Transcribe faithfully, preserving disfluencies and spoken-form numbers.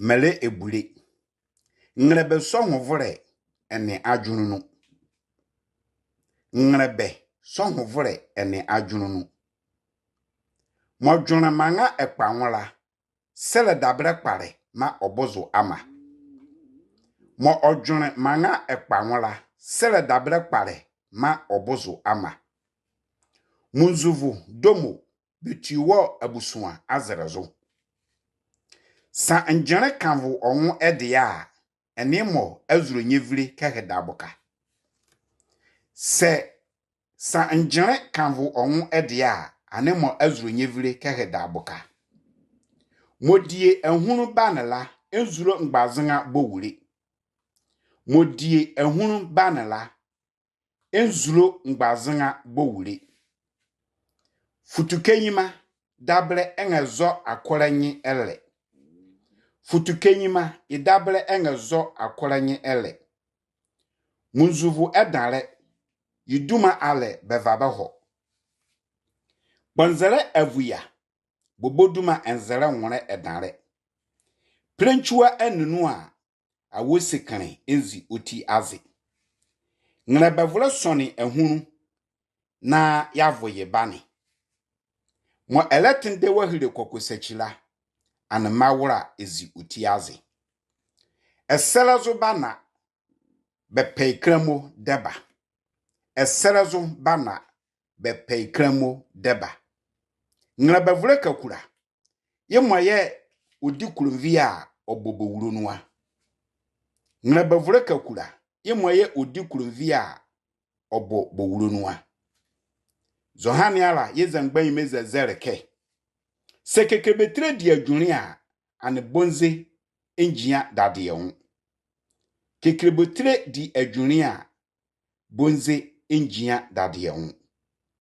Mele ebule. Nrɛlɛbɛ sɔ hovolɛ ɛnee adwenle nu. Nrɛlɛbɛ sɔ hovolɛ ɛnee adwenle nu. Mɔɔ dwenle maa nra ɛkpa nwo la, sɛlɛ dabɛlɛ kpalɛ maa ɔ bo zo ama. Mɔɔ dwenle maa nra ɛkpa nwo la, sɛlɛ dabɛlɛ kpalɛ maa ɔ bo zo ama. Munzuvo domo bɛtui wɔ abusua azɛlɛ zo. Saa ngyenle kanvo ɔ nwo ɛdeɛ a, ɛnee mɔɔ azulo nyevile kɛheda boka. Sɛ saa ngyenle kanvo ɔ nwo ɛdeɛ a, ɛnee mɔɔ azulo nyevile kɛheda boka. Mɔɔ die ahunlu bane la, ɛnzulo mgbazenra bowule. Mɔɔ die ahunlu bane la, ɛnzulo mgbazenra bowule. Futukɛ nyima dabɛlɛ ɛnrɛzɔ akɔlɛ nye ɛlɛ. Futukɛ nyima ye dabɛlɛ ɛnrɛzɔ akɔlɛ nye ɛlɛ. Munzuvo ɛdanlɛ, ye duma alɛ bɛva bɛhɔ. Kpɔnzɛlɛ avuyia bɔbɔ duma ɛnzɛlɛ nwolɛ ɛdanlɛ. Pelentiua ɛnle nu a, awose kenle ɛnzi ɔ ti aze. Nrɛlɛbɛvolɛ sɔne ahunlu na yeavo ye bane. Mɔɔ ɛlɛtendɛ wɔahile kɔkɔsakyi la, anema wola ɛzi ɔ ti aze. Ɛsɛlɛ zo bana bɛpɛ ye kenle mo dɛba. Ɛsɛlɛ zo bana bɛpɛ ye kenle mo dɛba. Nrɛlɛbɛvolɛ kakula, yemɔ yɛɛ ɔdi kulonvi a ɔbɔ bowulo nu a. Nrɛlɛbɛvolɛ kakula, yemɔ yɛɛ ɔdi kulonvi a ɔbɔ bowulo nu a. Zɔhane ala yɛza mgbanyima ɛzɛlɛ kɛ, sɛ kɛkɛlɛbɛtilɛ di adwunli a, ɛnee bɔnze ɛngyia dadeɛ nwo. Kɛkɛlɛbɛtilɛ di adwunli a, bɔnze ɛngyia dadeɛ nwo.